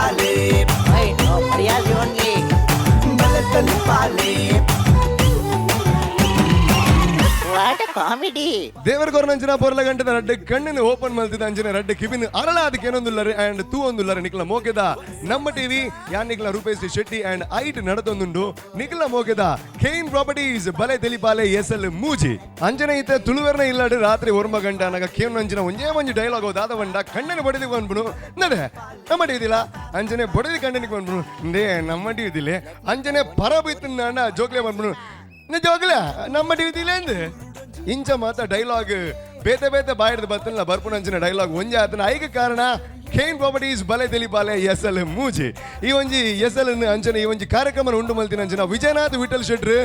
ತೆಲಿಪಾಲೆ. ಬಲೆ ತೆಲಿಪಾಲೆ. What comedy! ದೇವರ ಕೊರನಂಚಿನ ಪೊರ್ಲ ಗಂಟೆದ ರಡ್ಡೆ ಕಣ್ಣಿನ ಓಪನ್ ಮಲ್ತಿದ ಅಂಚಿನ ರಡ್ಡೆ ಕಿವಿನ ಅರಳ ಅದಕ್ಕೆ ಏನೊಂದುಲ್ಲರೆ ಅಂಡ್ ತೂ ಒಂದುಲ್ಲರೆ ನಿಕ್ಲ ಮೋಕೆದ ನಮ್ಮ ಟಿವಿ ಯಾನ್ ನಿಕ್ಲ ರೂಪೇಶ್ ಶೆಟ್ಟಿ ಅಂಡ್ ಐಟ್ ನಡತೊಂದುಂಡು ನಿಕ್ಲ ಮೋಕೆದ ಕೇನ್ ಪ್ರಾಪರ್ಟೀಸ್ ಬಲೆ ತೆಲಿಪಾಲೆ ಎಸ್ ಎಲ್ ಮೂಜಿ. ಅಂಜನೆ ಇತ್ತೆ ತುಳುವೆರ್ನ ಇಲ್ಲಾಡು ರಾತ್ರಿ ಒರ್ಮ ಗಂಟೆ ಅನಗ ಕೇನ್ ಅಂಚಿನ ಒಂಜೇ ಒಂಜಿ ಡೈಲಾಗ್ ದಾದ ಬಂಡ ಕಣ್ಣನ ಬಡಿದು ಬಂದ್ಬಿಡು ನಡೆ ನಮ್ಮ ಟಿವಿದಿಲ್ಲ. ಅಂಜನೆ ಬಡದಿ ಕಣ್ಣನಿಗೆ ಬಂದ್ಬಿಡು ನೇ ನಮ್ಮ ಟಿವಿದಿಲ್ಲ. ಅಂಜನೆ ಪರಬಿತ್ತು ಜೋಕ್ಲೆ ಬಂದ್ಬಿಡು ಜೋಗ್ಲ ನಮ್ಮ ಟಿವಿದಿಲ್ಲ ಎಂದ್ ಇಂಚ ಮಾತ ಡೈಲಾಗ್ ಬೇತೆ ಬೇತೆ ಬಾಯಿಡ್ದು ಬತ್ತಲ್ಲ ಬರ್ಪುನಂಚಿನ ಡೈಲಾಗ್ ಒಂಜಿ ಆತನ. ಐಕ ಕಾರಣ ಕೇನ್ ಪ್ರಾಪರ್ಟೀಸ್ ಬಲೆ ತೆಲಿಪಾಲೆ ಎಸ್ ಎಲ್ ಮೂಜಿ. ಈ ಒಂಜಿ ಎಸ್ ಎಲ್ ಅಂಚನೆ ಈ ಒಂಜಿ ಕಾರ್ಯಕ್ರಮ ಉಂಡು ಮಲ್ತಿನ ಅಂಚಿನ ವಿಜಯನಾಥ್ ವಿಠಲ್ ಶೆಟ್ರು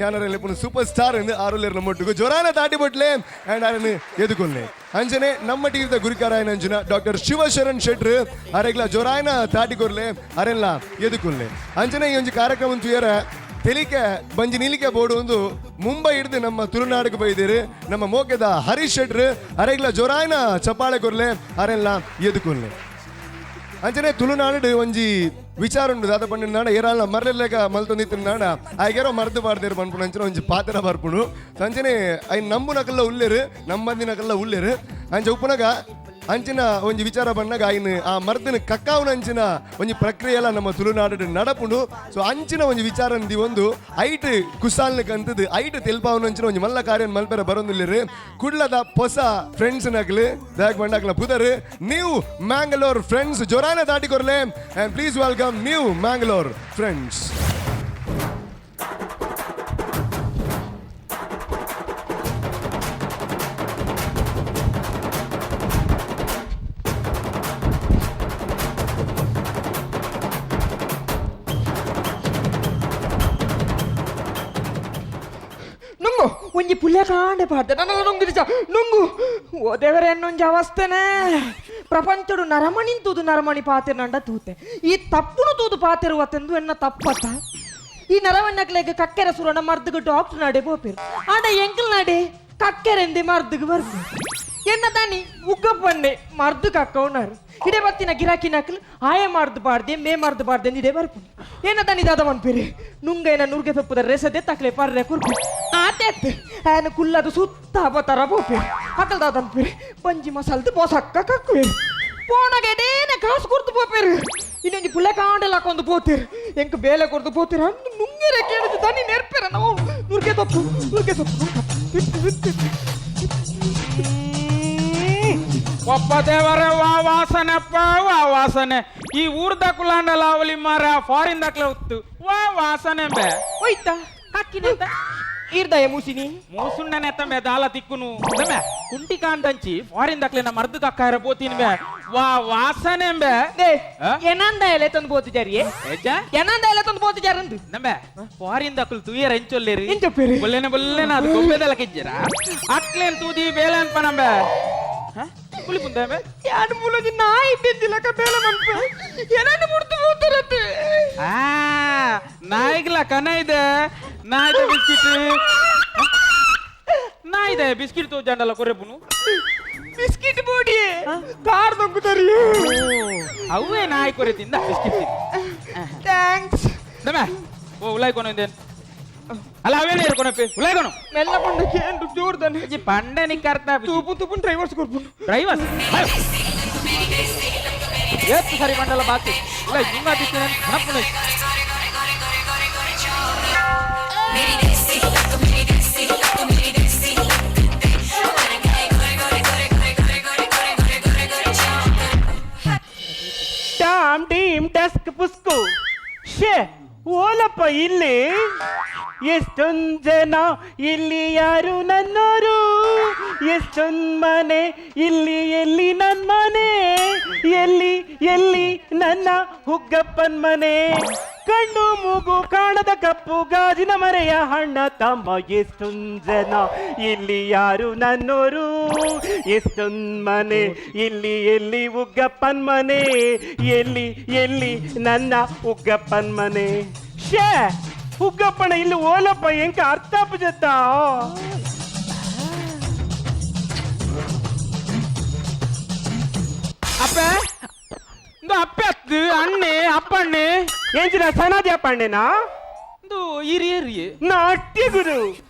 ಯಾನರ ಸೂಪರ್ ಸ್ಟಾರ್ ಎಂದು ಆರುಲೇರ್ ನಮ್ಮೊಟ್ಟಿಗೆ ಜೊರಾನ ತಾಟಿ ಬೊಟ್ಲೆ ಅಂಡ್ ಆರನ್ನು ಎದುಕೊಲ್ಲೆ. ಅಂಚನೆ ನಮ್ಮ ಟಿವಿದ ಗುರಿಕಾರಾಯನ ಅಂಚಿನ ಡಾಕ್ಟರ್ ಶಿವಶರಣ್ ಶೆಟ್ರು ಅರೆಗ್ಲ ಜೊರಾಯನ ತಾಟಿ ಕೊರ್ಲೆ ಅರೆಲ್ಲ ಎದುಕೊಲ್ಲೆ. ಅಂಚನೆ ಈ ಒಂಜಿ ಕಾರ್ಯಕ್ರಮ ತುಯರ ತೆಲಿಕೆ ಬಂಜಿ ನಿಲಿಕೆ ಬೋರ್ಡು ಒಂದು ಮುಂಬೈ ಹಿಡಿದು ನಮ್ಮ ತುಳುನಾಡಿಗೆ ಬೈದಿರು ನಮ್ಮ ಮೋಕೆದ ಹರೀಶ್ ಶೆಟ್ರು ಅರೆಗ್ಲ ಜೊರಾಯನ ಚಪಾಳೆ ಕೊರ್ಲೆ ಅರೆಲ್ಲ ಎದುಕೊಲ್ಲೆ. ಅಂಚನೆ ತುಳುನಾಡು ಒಂಜಿ ವಿಚಾರ ಉಂಡು ದಾದ ಪಂಡಿನ ನಾಡ ಏರಾಳ ಮರ್ಲೆಕ ಮಲ್ತೊಂದಿತ್ತಿನ ನಾಡ ಆಯ್ಗೇರೋ ಮರ್ದು ಪಾಡ್ದೇರು ಪನ್ಪುಣ ಅಂಚನೆ ಒಂಜಿ ಪಾತ್ರ ಬರ್ಪುಣು. ಅಂಚನೆ ಐನ್ ನಂಬುನಕಲ್ಲ ಉಲ್ಲೇರು ನಮ್ಮಂದಿನಕಲ್ಲ ಉಲ್ಲೇರು. ಅಂಚ ಉಪ್ಪುನಗ ಅಂಚಿನ ಒಂಜಿ ವಿಚಾರ ಬಂದಾಗ ಐನ್ ಆ ಮರ್ದಿನ ಕಕ್ಕಾವುನ ಅಂಚಿನ ಒಂಜಿ ಪ್ರಕ್ರಿಯೆ ಎಲ್ಲ ನಮ್ಮ ತುಳುನಾಡು ನಡಪುಂಡು. ಸೊ ಅಂಚಿನ ಒಂಜಿ ವಿಚಾರ ಒಂದು ಐಟ್ ಕುಸಾಲ್ನ ಕಂತದ್ದು ಐಟ್ ತೆಲ್ಪಾವುನ ಅಂಚಿನ ಒಂಜಿ ಮಲ್ಲ ಕಾರ್ಯ ಮಲ್ಪೆರ ಬರೋದಿಲ್ಲರು ಕುಡ್ಲದ ಹೊಸ ಫ್ರೆಂಡ್ಸ್ ನಕ್ಲು ದಾಗ್ ಬಂಡಾಕ್ಲ ಪುದರ್ ನ್ಯೂ ಮ್ಯಾಂಗ್ಳೂರ್ ಫ್ರೆಂಡ್ಸ್. ಜೊರಾನ ದಾಟಿ ಕೊರ್ಲೆ and please welcome new Mangalore friends. ನುಂಗು ಒಂಜಿ ಪುಲ್ಯ ಕಾಂಡೆ ಪಾಡ್ದೆ ನನ್ನಲ್ಲ ನುಂಗಿದಿಚ ನುಂಗು. ಓ ದೇವರೇ, ಎನ್ನೊಂಜಿ ಅವಸ್ಥೆನೆ. ಪ್ರಪಂಚಡು ನರಮಣಿನ್ ತೂದು ನರಮಣಿ ಪಾತೆರ್ನಂಡ ತೂತೆ, ಈ ತಪ್ಪುನು ತೂದು ಪಾತೆರುವತ್ತೆಂದು ಎನ್ನ ತಪ್ಪತ್ತ. ಈ ನರವಣ್ಣಕ್ಲೆಗ್ ಕಕ್ಕೆರ ಸುರಣ ಮರ್ದುಗು ಡಾಕ್ಟರ್ ನಾಡೆ ಪೋಪೆರು, ಆಂಡ ಎಂಕಲ್ ನಾಡೆ ಕಕ್ಕೆರೆಂದೆ ಮರ್ದುಗು ಬರ್ಪು. ಎನ್ನ ತಾನಿ ಉಗ್ಗಪ್ಪನ್ನೆ ಮರ್ದು ಕಕ್ಕವನಾರು ಇಡೆ ಬತ್ತಿನ ಗಿರಾಕಿ ನಕಲ್ ಆಯೆ ಮರ್ದು ಪಾಡ್ದೆ ಮೇ ಮರ್ದು ಪಾಡ್ದೆ ಇಡೆ ಬರ್ಪು. ಏನ ತಾನಿ ದಾದ ಮನ್ಪೇರಿ ನುಂಗೈನ ನುರ್ಗೆ ಸೊಪ್ಪುದ ರೆಸದೆ ತಕ್ಲೆ ಪರ್ರೆ ಕುರ್ಪು ಆತೆತ್ ಆನ ಕುಲ್ಲದು ಸುತ್ತ ಬತರ ಪೋಪೆ ಅಕಲ್ ದಾದ ಅನ್ಪೇರಿ ಬಂಜಿ ಮಸಾಲ್ದು ಬೋಸಕ್ಕ ಕಕ್ಕುವೇರು ಪೋಣಗೆಡೇನೆ ಕಾಸು ಕೊಡ್ತು ಪೋಪೇರು. ಇನ್ನೊಂಜಿ ಪುಳ್ಳೆ ಕಾಂಡೆಲ್ಲ ಹಾಕೊಂಡು ಪೋತೇರು ಎಂಕ್ ಬೇಲೆ ಕೊಡ್ದು ಪೋತೇರು. ಅಂದು ನುಂಗೆರೆ ಕೇಳಿದು ತನಿ ನೆರ್ಪೆರ ನಾವು ನುರ್ಗೆ ಸೊಪ್ಪು ನುರ್ಗೆ ಸೊಪ್ಪು ಬಿತ್ತು ಬಿತ್ತು. ಒಪ್ಪ ದೇವರೇ, ವಾ ವಾಸನೆಪ್ಪ ವಾ ವಾಸನೆ. ಈ ಊರ್ದ ಕುಲಾಂಡ ಲಾವಲಿ ಮಾರ ಫಾರಿನ್ ದಾಖಲೆ ಉತ್ತು ವಾ ವಾಸನೆ ಬೆ. ಹೋಯ್ತಾ ಕಕ್ಕಿನೆತ್ತ? ಈರ್ದಯ ಮೂಸಿನಿ. ಮೂಸುಣ್ಣನೆತ್ತ ಮೇ ದಾಲ ತಿಕ್ಕುನು ದಮೆ ಕುಂಟಿ ಕಾಂಡಂಚಿ ಫಾರಿನ್ ದಾಖಲೆ ಮರ್ದು ಕಕ್ಕಾಯರ ಬೋತಿನ್ ಬೆ ವಾ ವಾಸನೆ ಬೆ. They. ಆ? ಏನಂದ ಎಲೆ ತಂದು ಬೋತು ಜಾರಿಯೇ? ಏಜ? ಏನಂದ ಎಲೆ ತಂದು ಬೋತು ಜಾರಂದು? ನಂಬೆ ಫಾರಿನ್ ದಾಖಲು ತುಯ್ಯರ ಎಂಚೊಲ್ಲೇರಿ. ಎಂಚೊಪ್ಪೇರಿ? ಬೊಲ್ಲೆನೆ ಬೊಲ್ಲೆನ ಅದು ಗೊಬ್ಬೆದಲ ಕಿಜ್ಜರ ಅಕ್ಲೇನ್ ತೂದಿ ಬೇಲೆ ಅನ್ಪ ನಂಬೆ ಕುಲಿ ಪುಂದೆ ಬೆ. ಯಾನು ಮೂಲದಿ ನಾಯಿ ಇದ್ದಿದ್ದಿಲ್ಲಕ ಬೇಲೆ ಮನ್ಪೆ ಏನನ್ನು ಮುಡ್ತು ಹೋಗ್ತಾರತ್ತೆ. ಆ ನಾಯಿಗ್ಲ ಕನ ಇದೆ ನಾಯ್ದ ಬಿಸ್ಕಿಟ್ ನಾಯ್ದೆ ಬಿಸ್ಕಿಟ್ ತೋ ಜಂಡಲ ಕೊರೆಪುನು. ಬಿಸ್ಕಿಟ್ ಬೋಡಿ ಕಾರ್ ದೊಂಕುತಾರಿ. ಅವೇ ನಾಯಿ ಕೊರೆ ತಿಂದ ಬಿಸ್ಕಿಟ್. Thanks. ದಮೆ ಓ ಉಲಾಯ್ ಕೊನ ಇಂದೇನ್ ಅಲ್ಲ ಅವೇನೆ ಇರ್ಕೊನಪ್ಪೆ ಉಲಾಯ್ ಕೊನು. ಮೆಲ್ಲ ಪಂಡ ಕೇಂದ್ರ ಜೋರ್ದಾನೆ. ಇಜ್ಜಿ ಪಂಡೆ ನಿಕ್ಕರ್ತ. ತೂಪು ತೂಪು ಡ್ರೈವರ್ಸ್ ಕೊರ್ಪುನು. ಡ್ರೈವರ್ ಏತ್ ಸರಿ ಮಂಡಲ ಬಾಕಿ ಇಲ್ಲ ಹಿಂಗ ಕಣಪ್ಪುನ. ಟಾಮ್ ಟೀಮ್ ಡಸ್ಕ್ ಪುಸ್ಕು ಶೇ ಓಲಪ್ಪ ಇಲ್ಲಿ ಎಷ್ಟೊಂದ್ ಜನ ಇಲ್ಲಿ ಯಾರು ನನ್ನೋರು? ಎಷ್ಟೊಂದ್ ಮನೆ ಇಲ್ಲಿ ಎಲ್ಲಿ ನನ್ ಮನೆ? ಎಲ್ಲಿ ಎಲ್ಲಿ ನನ್ನ ಹುಗ್ಗಪ್ಪನ್ ಮನೆ? ಕಣ್ಣು ಮೂಗು ಕಾಣದ ಕಪ್ಪು ಗಾಜಿನ ಮರೆಯ ಹಣ್ಣ ತಮ್ಮ. ಎಷ್ಟೊಂದ್ ಜನ ಇಲ್ಲಿ ಯಾರು ನನ್ನೋರು? ಎಷ್ಟೊಂದ್ ಮನೆ ಇಲ್ಲಿ ಎಲ್ಲಿ ಉಗ್ಗಪ್ಪನ್ ಮನೆ? ಎಲ್ಲಿ ಎಲ್ಲಿ ನನ್ನ ಉಗ್ಗಪ್ಪನ್ ಮನೆ? ಶೇ ಉಗ್ಗಪ್ಪಣ ಇಲ್ಲಿ ಓಲಪ್ಪ ಎಂಕ ಅರ್ಥ ಜತ್ತ. ಅಪ್ಪ ಇಂದು ಅಪ್ಪೆ ಅಣ್ಣೆ ಅಪ್ಪಣ್ಣೆ ಎಂಚಿನ ಸನಾದಿ ಅಪ್ಪಣ್ಣೆನಾ ಇಂದು ಹಿರಿಯರಿ ನಾಟ್ಯ ಗುರು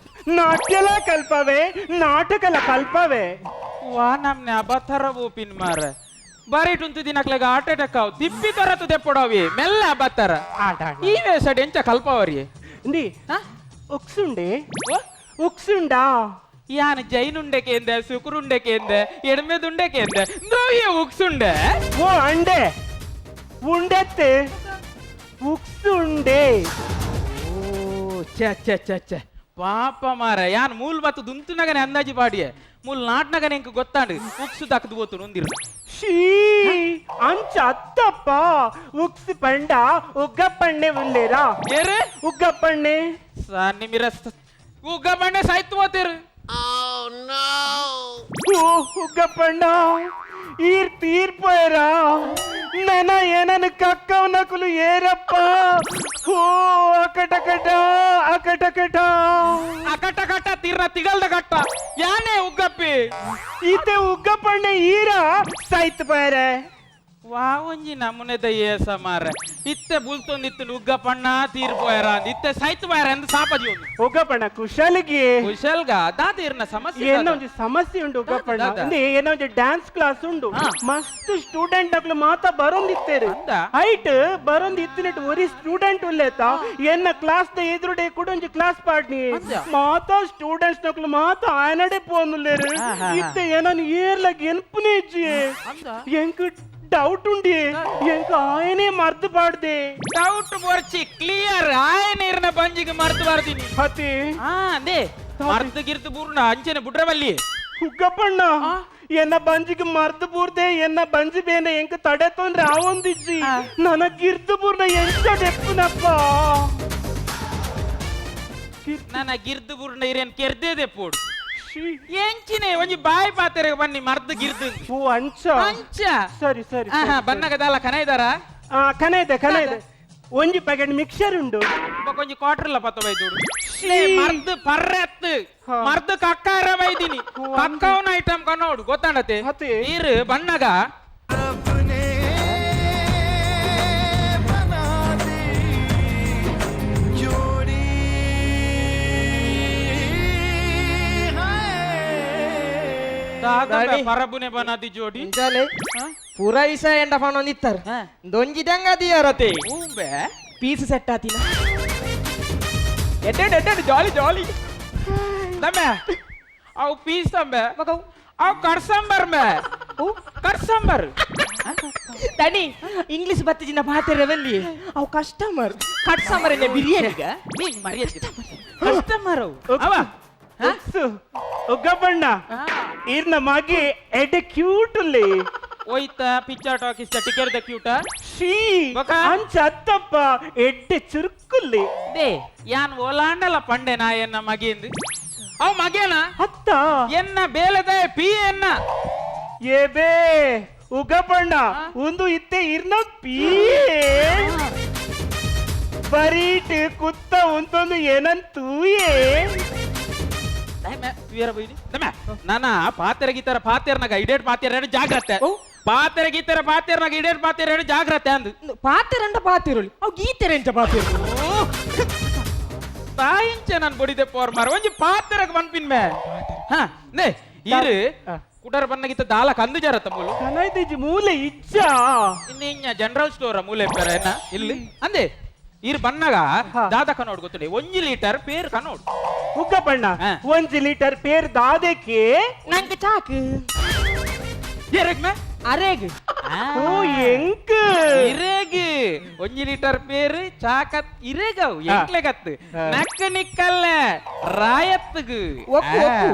ನಾಟ್ಯಲ ಕಲ್ಪವೆ ನಾಟಕಲ ಕಲ್ಪವೆ ವಾ ನಮ್ನೆ ಅಬಥರ ಊಪಿನ್ ಮಾರ ಬಾರಿ ಉಂತು ದಿನಕ್ಲೆಗ ಹಾರ್ಟ್ ಅಟ್ಯಾಕ್ ಅವು ತಿಪ್ಪಿ ತೊರತು ದೆಪ್ಪಡವಿ ಮೆಲ್ಲ ಅಬತ್ತರ ಈ ವೇಷಡ್ ಎಂಚ ಕಲ್ಪವರಿ ಇಂದಿ ಉಕ್ಸುಂಡೆ ಉಕ್ಸುಂಡಾ ಯಾನ್ ಜೈನುಂಡೆ ಕೇಂದೆ ಸುಕುರುಂಡೆ ಕೇಂದೆ ಎಡ್ಮೆದುಂಡೆ ಕೇಂದೆ ದೋಯೆ ಉಕ್ಸುಂಡೆ ಓ ಅಂಡೆ ಉಂಡೆತ್ತೆ ಉಕ್ಸುಂಡೆ ಓ ಛೆ ಛೆ ಛೆ ಛೆ ಪಾಪ ಮಾರ ಯಾನ್ ಮೂಲ್ ಬತ್ತು ದುಂತುನಗನೆ ಅಂದಾಜಿ ಪಾಡಿಯೆ ಮೂಲ್ ನಾಟ್ನಗನೆ ಎಂಕ್ ಗೊತ್ತಾಂಡು ಉಕ್ಸು ದಕ್ಕದು ಬೋತು ನೊಂದಿರು ಶೀ ಅಂಚ ಅತ್ತಪ್ಪ ಉಕ್ಸ್ ಪಂಡ ಉಗ್ಗಪ್ಪಣ್ಣೆ ಉಲ್ಲೇರಾ ಏರೆ ಉಗ್ಗಪ್ಪಣ್ಣೆ ಸನ್ನಿ ಮಿರ ಉಗ್ಗಪ್ಪಣ್ಣೆ ಸಾಯ್ತು ಹೋತಿರು ಓ ಉಗ್ಗಪ್ಪಣ್ಣ ಈರ್ ತೀರ್ಪೋಯರಾ ನನ ಏನನ ಕಕ್ಕವನಕುಲು ಏರಪ್ಪ ಓ ಅಕಟಕಟ ಅಕಟಕಟ ಅಕಟಕಟ ತೀರ್ನ ತಿಗಲ್ದ ಕಟ್ಟ ಯಾನೇ ಉಗ್ಗಪ್ಪಿ ಈತೆ ಉಗ್ಗಪ್ಪಣ್ಣೆ ಈರ ಸಾಯ್ತು ಪೋಯರೆ ವಾ ಒಂಜಿ ನಮೂನೆದ ಏಸ ಮಾರ್ರೆ ಇತ್ತೆ ಬುಲ್ತೊಂದಿತ್ತು ಉಗ್ಗಪ್ಪಣ್ಣ ತೀರ್ಪೋಯರ ಅಂದ್ ಇತ್ತೆ ಸಾಯ್ತು ಪೋಯರ ಅಂದ್ ಸಾಪಜಿ ಒಂದು ಉಗ್ಗಪ್ಪಣ್ಣ ಕುಶಾಲಿಗೆ ಕುಶಲ್ಗ ದಾ ತೀರ್ನ ಸಮಸ್ಯೆ ಏನೋ ಒಂಜಿ ಸಮಸ್ಯೆ ಉಂಡು ಉಗ್ಗಪ್ಪಣ್ಣ ದಾದ? ಅಂದ್ರೆ ಏನೋ ಒಂಜಿ ಡ್ಯಾನ್ಸ್ ಕ್ಲಾಸ್ ಉಂಡು ಮಸ್ತ್ ಸ್ಟೂಡೆಂಟ್ ಅಕ್ಲು ಮಾತ ಬರೊಂದಿತ್ತೇರು ಅಂದ? ಹೈಟ್ ಬರೊಂದಿತ್ತಿನಟ್ ಒರಿ ಸ್ಟೂಡೆಂಟ್ ಉಲ್ಲೇತ ಎನ್ನ ಕ್ಲಾಸ್ ದ ಎದುರುಡೆ ಕೂಡ ಒಂಜಿ ಕ್ಲಾಸ್ ಪಾಡ್ನಿ ಮಾತ ಸ್ಟೂಡೆಂಟ್ಸ್ ನಕ್ಲು ಮಾತ ಆಯನಡೆ ಪೋನುಲ್ಲೇರು ಇತ್ತೆ ಏನನ್ ಏರ್ಲಗ್ ಎನ್ಪುನೇ ಇಜ್ಜಿ ಎಂಕ್ ಡೌಟ್ ಉಂಡಿ ಎಂಕ್ ಆಯನೇ ಮರ್ದು ಪಾಡ್ದೆ ಡೌಟ್ ಬರ್ಚಿ ಕ್ಲಿಯರ್ ಆಯ ನೀರಿನ ಬಂಜಿಗೆ ಮರ್ತು ಬರ್ತೀನಿ ಅತಿ ಹಾ ಅದೇ ಮರ್ದು ಗಿರ್ದು ಬೂರ್ಣ ಅಂಚನೆ ಬುಡ್ರವಲ್ಲಿ ಉಗ್ಗಪ್ಪಣ್ಣ ಎನ್ನ ಬಂಜಿಗೆ ಮರ್ದು ಬೂರ್ದೆ ಎನ್ನ ಬಂಜಿ ಬೇನೆ ಎಂಕ್ ತಡೆ ತೊಂದ್ರೆ ಆವೊಂದಿಜ್ಜಿ ನನಗ್ ಗಿರ್ದು ಬೂರ್ನ ಎಂಚ ಡೆಪ್ಪುನಪ್ಪ ನನ್ನ ಗಿರ್ದು ಬೂರ್ಣ ಇರೇನ್ ಕೆರ್ದೇದೆ ಪೋಡು ಶ್ಶೀ. ಎಂಚಿನೆ ಒಂಜಿ ಬಾಯಿ ಪಾತೆರೆಗೆ ಬನ್ನಿ ಮರ್ದು ಗಿರ್ದು ಓ ಅಂಚ ಅಂಚ ಸರಿ ಸರಿ ಆಹಾ ಬನ್ನಗದಲ್ಲ ಕನ ಇದಾರ ಆ ಕನ ಇದೆ ಕನ ಇದೆ ಒಂಜಿ ಪ್ಯಾಕೆಟ್ ಮಿಕ್ಸರ್ ಉಂಡು ಒಂಜಿ ಕ್ವಾರ್ಟರ್ ಇಲ್ಲ ಪತ್ತ ಬೈದೋಡು ಮರ್ದು ಪರ್ರೆತ್ತು ಮರ್ದು ಕಕ್ಕಾರ ಬೈದಿನಿ ಕಕ್ಕವನ ಐಟಮ್ ಕನ್ನೋಡು ಗೊತ್ತಾಂಡತೆ ಅತ್ತೆ. ನೀರು ಬಣ್ಣಗ ಪರಬುನೆ ಬನಾದಿ ಜೋಡಿ ಇಂಚಾಲೆ ಪೂರ ವಿಷಯ ಎಂಡ ಫಾನ್ ಒಂದಿತ್ತಾರೆ ದೊಂಜಿ ದಂಗ ದಿಯಾರತೆ ಊಂಬೆ ಪೀಸ್ ಸೆಟ್ ಆತಿನ ಎಡ್ಡೆಡ್ ಎಡ್ಡೆಡ್ ಜಾಲಿ ಜಾಲಿ ತಮ್ಮೆ ಅವು ಪೀಸ್ ತಂಬೆ ಅವು ಕಡ್ಸಂಬರ್ ಮೇ ಕಡ್ಸಂಬರ್ ತನಿ ಇಂಗ್ಲಿಷ್ ಬತ್ತಿಜಿನ ಪಾತೆರೆ ಬಲ್ಲಿ ಅವು ಕಸ್ಟಮರ್ ಕಟ್ಸಂಬರ್ ಎನ್ನ ಬಿರಿಯಾನಿಗ ಕಸ್ಟಮರ್ ಅವು ಅವ ಉಕ್ಸು ಉಗ್ಗಪ್ಪಣ್ಣ ಇರ್ನ ಮಗಿ ಎಡೆ ಕ್ಯೂಟ್ ಉಲ್ಲಿ ಹೋಯ್ತ picture talkies ticket the ಕ್ಯೂಟ ಶೀ ಬೊಕ? ಅಂಚ ಅತ್ತಪ್ಪ ಎಡ್ಡೆ ಚುರುಕುಲ್ಲಿ they ಯಾನ್ ಓಲಾಂಡಲ ಪಂಡೆ ನಾ ಎನ್ನ ಮಗಿಂದು ಅವು ಮಗೇನ ಅತ್ತ ಎನ್ನ ಬೇಲದ ಪಿ ಎನ್ನ ಏ ಬೇ ಉಗ್ಗಪ್ಪಣ್ಣ ಒಂದು ಇತ್ತೆ ಇರ್ನ ಪೀ ಬರೀಟ್ ಕುತ್ತ ಉಂತೊಂದು ಏನನ್ ತೂಯೇ ನಾನ ಪಾತೆರ ಗೀತರ ಪಾತೆರ್ನಾಗ ಇಡೇಟ್ ಪಾತೆರ ಜಾಗ್ರತೆ ಪಾತೆರ ಗೀತರ ಪಾತೆರ್ನಾಗ ಇಡೇಟ್ ಪಾತೆರ ಜಾಗ್ರತೆ ಅಂದು ಪಾತೆರಂಡ ಪಾತೆರುಳಿ ಅವು ಗೀತೆರೆಂಚ ಪಾತೆರು ತಾಯಿಂಚೆ ನಾನು ಬಡಿದೆ ಪೋರ್ ಮಾರ ಒಂಜಿ ಪಾತೆರಗ್ ಬನ್ಪಿನ್ ಮೇ ಹಾ ನೇ ಇರು ಕುಡರ್ ಬನ್ನಗಿತ್ತ ದಾಲ ಕಂದು ಜರತ್ತ ಮೂಲು ಕನೈದಿಜಿ ಮೂಲೆ ಇಜ್ಜ ಇನ್ನ ಜನರಲ್ ಸ್ಟೋರ್ ಮೂಲೆ ಪೆರ ಏನ ಇಲ್ಲಿ ಅಂದೆ ಇರ್ ಬನ್ನಗ ದಾದ ಕನೋಡ್ ಗೊತ್ತುಂಡೆ ಒಂಜಿ ಲೀಟರ್ ಪೇರ್ ಕನೋಡ್ ಉಗ್ಗಪ್ಪಣ್ಣ ಒಂಜಿ ಲೀಟರ್ ಪೇರ್ ದಾದಕ್ಕೆ ನಂಗೆ ಚಾಕ್ ಏರಗ್ ಮೇ ಅರೇಗ್ ಓ ಎಂಕ್ ಇರೇಗ್ ಒಂಜಿ ಲೀಟರ್ ಪೇರ್ ಚಾಕತ್ ಇರೇಗವು ಎಂಕ್ಲೆಗತ್ತು ನಕ್ಕ ನಿಕ್ಕಲ್ಲ ರಾಯತ್ಗ್ ಒಕ್ಕು, ಒಕ್ಕು.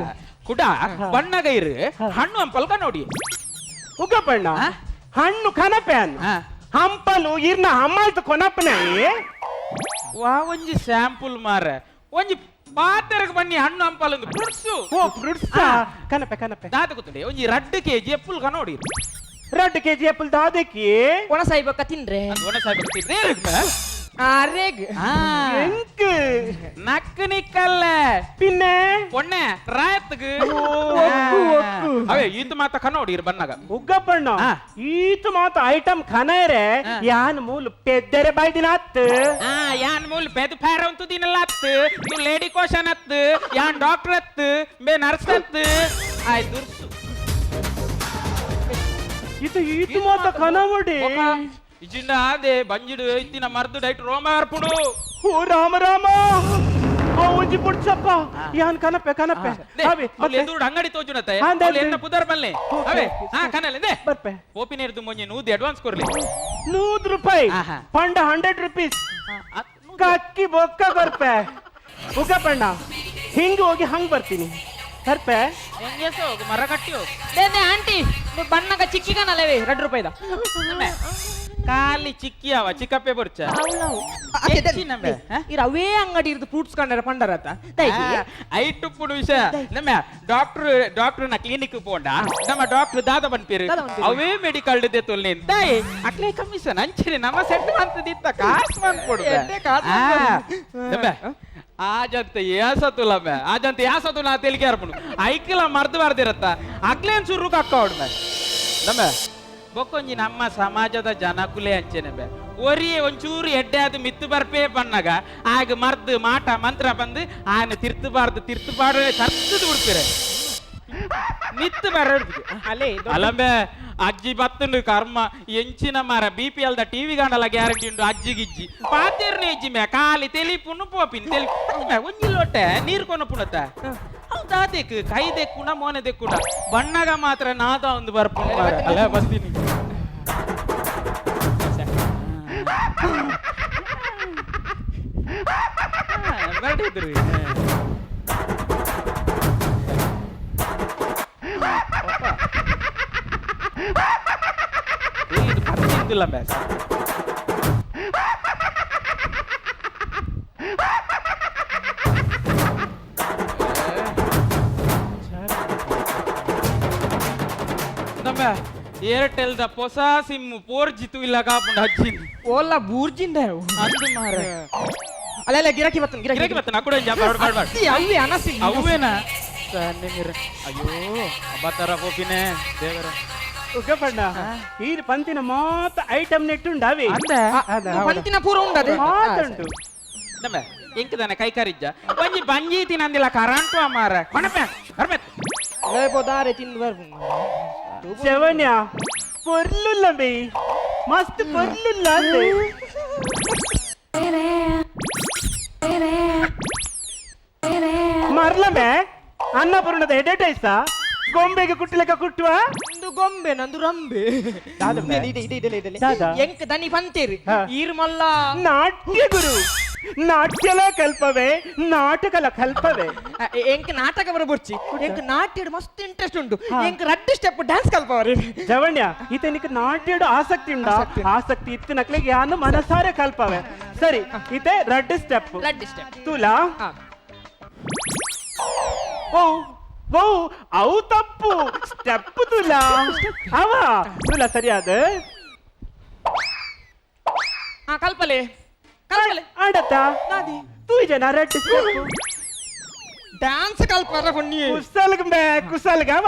ಕುಡ ಬಣ್ಣಗ ಇರು ಹಣ್ಣು ಹಂಪಲ್ಕ ನೋಡಿ ಉಗ್ಗಪ್ಪಣ್ಣ ಹಣ್ಣು ಕನಪೆ ಹಂಪಲು ಇರ್ನ ಹಮ್ಮಲ್ತು ಕೊನಪನೆ ವಾ ಒಂಜಿ ಸ್ಯಾಂಪಲ್ ಮಾರ ಒಂಜಿ ಪಾತೆರಗ್ ಬನ್ನಿ ಹಣ್ಣು ಹಂಪಲ್ ಒಂದು ಫ್ರೂಟ್ಸ್ ಓ ಫ್ರೂಟ್ಸ್ ಕನಪೆ ಕನಪೆ ದಾದ ಗೊತ್ತುಂಡೆ ಒಂಜಿ ರಡ್ಡು ಕೆಜಿ ಎಪ್ಪುಲ್ ಕನೋಡಿ ರಡ್ಡು ಕೆಜಿ ಆಪಲ್ ದಾದಕ್ಕೆ ಒಣ ಸಾಯ್ಬೇಕ ತಿನ್ರೆ ಒಣ ಸಾಯ್ಬೇಕ ತಿನ್ರೆ ಅರೆಗ್ ಎಂಕ್ ನಕ್ಕು ನಿಕ್ಕಲ್ಲ ಪಿನ್ನೆ ಪೊಣ್ಣೆ ರಾಯತ್ಗ್ ಅವೇ ಈತ ಮಾತ ಕನ್ನೋಡಿ ಬನ್ನಾಗ ಉಗ್ಗಪ್ಪಣ್ಣ ಈತ ಮಾತ ಐಟಮ್ ಖನರೆ ಯಾನ್ ಮೂಲ ಪೆದ್ದರೆ ಬಾಯ್ದಿನ ಅತ್ ಯಾನ್ ಮೂಲ ಪೆದ್ ಫೇರ್ ಅಂತು ದಿನಲ್ಲ ಅತ್ ತು ಲೇಡಿ ಕೋಶನ್ ಅತ್ ಯಾನ್ ಡಾಕ್ಟರ್ ಅತ್ ಬೇ ನರ್ಸ್ ಅತ್ ಆಯ್ ದುರ್ಸು ಇದು ಈತ ಮಾತ ಕನವಡಿ ಇಜಿಂದ ಆದೆ ಬಂಜಿಡು ಇತ್ತಿನ ಮರ್ದು ಡೈಟ್ ರೋಮ ಅರ್ಪುಡು ಓ ರಾಮ ರಾಮ ಒಂಜಿ ಪುಡ್ಚಪ್ಪ ಯಾನ್ ಕನಪೆ ಕನಪೆ ಅವೆ ಎದುರು ಅಂಗಡಿ ತೋಜುನತೆ ಎನ್ನ ಪುದರ್ ಬಲ್ಲೆ ಅವೇ ಹಾ ಕನಲೆ they ಬರ್ಪೆ ಪೋಪಿನೇರ್ದು ಮೊನ್ನೆ 100 ಅಡ್ವಾನ್ಸ್ ಕೊರ್ಲಿ 100 ರೂಪಾಯಿ ಪಂಡ 100 ರುಪೀಸ್ ಕಕ್ಕಿ ಬೊಕ್ಕ ಬರ್ಪೆ ಉಗಪ್ಪಣ್ಣ ಹಿಂಗ ಹೋಗಿ ಹಂಗ್ ಬರ್ತೀನಿ ಬರ್ಪೆ ಹೆಂಗೆ ಹೋಗು ಮರ ಕಟ್ಟಿ ಹೋಗು ಆಂಟಿ ಬಣ್ಣಗ ಚಿಕ್ಕಿ ಕನಲವೇ 2 ರೂಪಾಯಿದ ಖಾಲಿ ಚಿಕ್ಕಿ ಅವ ಚಿಕ್ಕಪ್ಪೆ ಬರ್ಚ ಅವೇ ಅಂಗಡಿ ಇರ್ದು ಫ್ರೂಟ್ಸ್ ಕಂಡರ ಪಂಡರತ ಐಟುಪ್ಪುಡು ವಿಷಯ ನಮ್ಮ ಡಾಕ್ಟರ್ ಡಾಕ್ಟರ್ ನ ಕ್ಲಿನಿಕ್ ಪೋಂಡ ನಮ್ಮ ಡಾಕ್ಟರ್ ದಾದ ಬನ್ಪೀರು ಅವೇ ಮೆಡಿಕಲ್ they ತೊಲ್ನೆ ದಾಯ್ ಅಕ್ಲೆ ಕಮಿಷನ್ ಅಂಚನೆ ನಮ್ಮ ಸೆಟ್ ಮಂತದಿತ್ತ ಕಾಸು ಮಂದ್ಕೊಡು ಆಜಂತ ಏಸತುಲ ಮೇ ಆಜಂತ ಯಾಸತು ನಾ ತೆಲಿಗೆ ಅರ್ಪುಡು ಐಕ್ಲ ಮರ್ದು ಬರ್ದಿರತ್ತ ಅಕ್ಲೇನ್ ಸುರು ಕಕ್ಕ ಮೇ ನಮ್ಮ ಬೊಕ್ಕೊಂಜಿ ನಮ್ಮ ಸಮಾಜದ ಜನಕುಲೆ ಅಂಚೆನೆ ಬೆ ಒರಿ ಒಂಚೂರು ಎಡ್ಡೆ ಅದು ಮಿತ್ತು ಬರ್ಪೇ ಬಣ್ಣಗ ಆಗ ಮರ್ದು ಮಾಟ ಮಂತ್ರ ಬಂದು ಆನೆ ತಿರ್ತಬಾರ್ದು ತಿರ್ತಬಾರ್ದು ತರ್ತದು ಬಿಡ್ತೀರ ಮಿತ್ತು ಬರ ಅಲ್ಲೇ ಅಲ್ಲಂಬೆ ಅಜ್ಜಿ ಬತ್ತುಂಡು ಕರ್ಮ ಎಂಚಿನ ಮಾರ B P L the TV ಗಂಡಲ guarantee ಉಂಡು ಅಜ್ಜಿ ಗಿಜ್ಜಿ ಪಾತೇರ್ನೆ ಇಜ್ಜಿ ಮೇ ಖಾಲಿ ತೆಲಿಪುಣ್ಣು ಪೋಪಿನ್ ತೆಲಿ ಮೇ ಒಂಜಿ ಲೋಟೆ ನೀರು ಕೊನ ಪುಣತ ಹೌದಾದೇಕ್ ಕೈ ದೆಕ್ಕುಣ ಮೋನೆ ದೆಕ್ಕುಣ ಬಣ್ಣಗ ಮಾತ್ರ ನಾದ ಒಂದು ಬರ್ಪುಣ ಅಲ್ಲ ಬರ್ತೀನಿ ಬರ್ಡಿದ್ರು ಇದು ಪತ್ತಿದ್ದಿಲ್ಲ ಬೇ ನಮ್ಮ ಏರ್ಟೆಲ್ the ಹೊಸ ಸಿಮ್ 4G ಇಲ್ಲ ಕಾಪುಂಡು ಹಚ್ಚಿಂದು ಓಲ್ಲ ಬೂರ್ಜಿಂದ ಅಂದು ಮಾರ ಅಲ್ಲ ಅಲ್ಲ ಗಿರಾಕಿ ಬರ್ತನ ಗಿರಾಕಿ ಬರ್ತನ ಅಕ್ಕುಡ ಬಾಡ್ ಬಾಡ್ ಬಾಡ್ ಅವೇ ಅನಸಿ ಅವೇನಾ ಅಯ್ಯೋ ಅಬ್ಬತ್ತರ ಹೋಗಿನೇ ದೇವರ ಉಗ್ಗಪ್ಪಣ್ಣ ಈ ಪಂತಿನ ಮಾತ ಐಟಮ್ ನೆಟ್ಟುಂಡಾವೆ ಪಂತಿನ ಪೂರ ಉಂಡದೆ ಮಾತುಂಟು ನಮ್ಮ ಎಂಕದಾನೆ ಕೈಕಾರಿಜ್ಜ ಒಂಜಿ ಬಂಜಿ ತಿನ್ನಂದಿಲ್ಲ ಕರಂಟು ಅಮಾರ ಕೊಣಪೆ ಬರ್ಬೇಕು ದಾರೆ ತಿಂದು ಬರ್ಪು ಶವಣ್ಯ ಪೊರ್ಲುಲ್ಲ ಬೇ ಮಸ್ತ್ ಪೊರ್ಲುಲ್ಲ ಅಂದೆ ಮರ್ಲಮೆ ಅನ್ನಪೂರ್ಣದ ಎಡಟೈಸ ಗೊಂಬೆಗೆ ಕುಟ್ಟಲೆಕ್ಕ ಕುಟ್ಟುವ ಒಂದು ಗೊಂಬೆ ನಂದು ರಂಬೆ ಎಂಕ್ ದನಿ ಪಂತೇರಿ ಈರ್ಮಲ್ಲ ನಾಟ್ಯ ಗುರು ನಾಟ್ಯಲ ಕಲ್ಪವೆ ನಾಟಕಲ ಕಲ್ಪವೆ ಎಂಕ್ ನಾಟಕ ಬರಬುರ್ಚಿ ಎಂಕ್ ನಾಟ್ಯಡ್ ಮಸ್ತ್ ಇಂಟ್ರೆಸ್ಟ್ ಉಂಟು ಎಂಕ್ ರಡ್ಡು ಸ್ಟೆಪ್ ಡ್ಯಾನ್ಸ್ ಕಲ್ಪವರಿ ಜವಣ್ಯ ಈತನಿಗೆ ನಾಟ್ಯಡ್ ಆಸಕ್ತಿ ಉಂಟಾ ಆಸಕ್ತಿ ಇತ್ತು ನಕ್ಲಿಗೆ ಯಾನು ಮನಸಾರೆ ಕಲ್ಪವೆ ಸರಿ ಈತೆ ರಡ್ಡು ಸ್ಟೆಪ್ ರಡ್ಡು ಸ್ಟೆಪ್ ತುಲಾ ಓ ಓ ಅವು ತಪ್ಪು ಸ್ಟೆಪ್ ತುಲಾ ಅವ ತುಲಾ ಸರಿಯಾದ ಕಲ್ಪಲೆ ಕಲ್ಪಲೆ ಆಡತ್ತ ತೂ ಜನ ರಡ್ಡು ಸ್ಟೆಪ್ ಡ್ಯಾನ್ಸ್ ಕಲ್ಪರ ಪೊನ್ನಿ ಕುಸಲ್ಗ ಮೇ ಕುಸಲ್ಗ ಅವ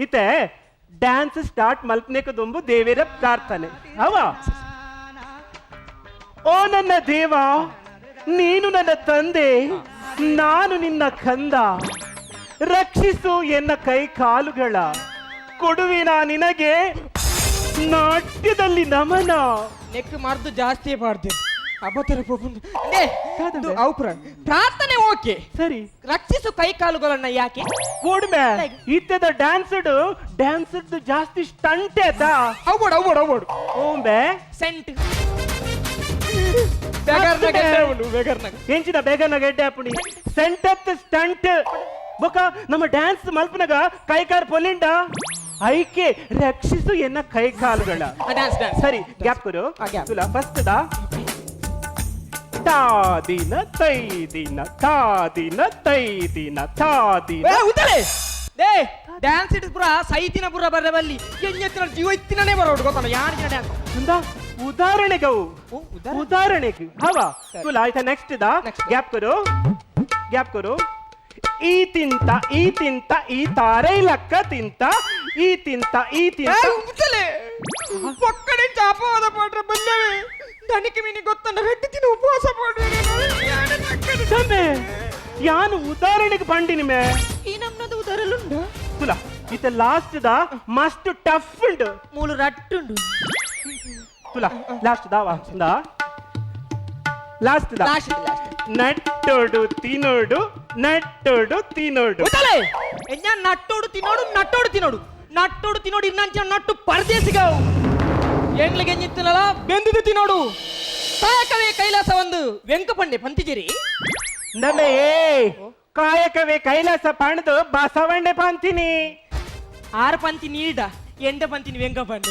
ಇತೆ ಡ್ಯಾನ್ಸ್ ಸ್ಟಾರ್ಟ್ ಮಲ್ಪನೇಕ ದುಂಬು ದೇವಿರ ಪ್ರಾರ್ಥನೆ ಅವ ಓ ನನ್ನ ದೇವ, ನೀನು ನನ್ನ ತಂದೆ, ನಾನು ನಿನ್ನ ಕಂದ, ರಕ್ಷಿಸು ಎನ್ನ ಕೈ ಕಾಲುಗಳ, ಕೊಡುವಿನ ನಿನಗೆ ನಾಟ್ಯದಲ್ಲಿ ನಮನ. ನೆಕ್ ಮರ್ದು ಜಾಸ್ತಿ ಬಾರ್ದು ಅಬತರ ಪ್ರಾರ್ಥನೆ ಓಕೆ ಸರಿ, ರಕ್ಷಿಸು ಕೈ ಕಾಲುಗಳನ್ನ ಯಾಕೆ ಕೊಡ್ಮೆ ಇತ್ತದ ಡ್ಯಾನ್ಸ್ ಡ್ಯಾನ್ಸ್ ಜಾಸ್ತಿ ಸ್ಟಂಟ್ ಆಯ್ತಾ? ಅವ್ಬೋಡು ಅವ್ಬೋಡು ಅವ್ಬೋಡು ಓಂಬೆ ಸೆಂಟ್ ಎಂಚಿನ ಬೇಗನ ಗೆಡ್ಡೆ ಅಪ್ಪುಣಿ ಸೆಂಟತ್ ಸ್ಟಂಟ್ ಬೊಕ ನಮ್ಮ ಡ್ಯಾನ್ಸ್ ಮಲ್ಪನಗ ಕೈ ಕಾರ್ ಪೊಲಿಂಡ ಐಕೆ ರಕ್ಷಿಸು ಎನ್ನ ಕೈ ಕಾಲುಗಳ. ಡ್ಯಾನ್ಸ್ ಡ್ಯಾನ್ಸ್ ಸರಿ ಗ್ಯಾಪ್ ಕೊಡು ತುಲಾ ಫಸ್ಟ್ ದಾ ತಾದಿನ ತೈದಿನ ತಾದಿನ ತೈದಿನ ತಾದಿನ ಉತ್ತಲೆ they dance it ಪುರ ಸೈತಿನ ಪುರ ಬರಬಲ್ಲಿ ಎಣ್ಣೆತ್ತಿನ ಜೀವ ಇತ್ತಿನೇ ಬರೋಡು ಗೊತ್ತಲ್ಲ ಯಾರಿನ ಡ್ಯಾನ್ಸ್ ಅಂದ ಉದಾಹರಣೆಗೆ ಅವು. ಉದಾಹರಣೆಗೆ ಹವಾ ತುಲ ಆಯ್ತಾ? ನೆಕ್ಸ್ಟ್ ದಾ ಗ್ಯಾಪ್ ಕೊರು, ಗ್ಯಾಪ್ ಕೊರು. ಈ ತಿಂತ ಈ ತಿಂತ ಈ ತಾರೆ ಲಕ್ಕ ತಿಂತ ಈ ತಿಂತ ಈ ತಿಂತ. ಒಕ್ಕಡೆ ಚಾಪವಾದ ಪಾಡ್ರೆ ಬಲ್ಲವೆ ದಣಿಕೆ ಮೀನಿ ಗೊತ್ತಂಡ ರೆಡ್ಡಿ ತಿನ್ನು ಉಪವಾಸ ಪಾಡ್ರೆ. ತಂದೆ, ಯಾನು ಉದಾಹರಣೆಗೆ ಬಂಡಿನಿ ಮೇ. ಈ ನಮ್ಮದು ಉದಾರಲುಂಡ. ತುಲ ಇತ ಲಾಸ್ಟ್ the ಮಸ್ತ್ ಟಫ್ ಉಂಡು. ಮೂಲು ರಟ್ಟುಂಡು. ತುಲ ಲಾಸ್ಟ್ ದಾವಾ ದಾ ಲಾಸ್ಟ್ the. Last last. ನಟ್ಟೋಡು ತಿನ್ನೋಡು ನಟ್ಟೋಡು ತಿನ್ನೋಡು. ಉತ್ತಲೆ ಎಂಜ ನಟ್ಟೋಡು ತಿನ್ನೋಡು ನಟ್ಟೋಡು ತಿನ್ನೋಡು ನಟ್ಟೋಡು ತಿನ್ನೋಡು ಇನ್ನಂಚ ನಟ್ಟು ಪರದೇಸಿಗಾವು ಎಂಗ್ಲಿಗೆ ಎಂಜಿತ್ತನಲ್ಲ ಬೆಂದಿದ್ದು ತಿನ್ನೋಡು ಕಾಯಕವೇ ಕೈಲಾಸ ಒಂದು ವೆಂಕಪಂಡೆ ಪಂತಿಜಿರಿ. ನಮ್ಮೆ ಏ ಕಾಯಕವೇ ಕೈಲಾಸ ಪಣದು ಬಸವಣ್ಣೆ ಪಂತಿನಿ. ಆರು ಪಂತಿ ನೀಡ ಎಂಡ ಪಂತಿನಿ ವೆಂಕಪಂಡೆ.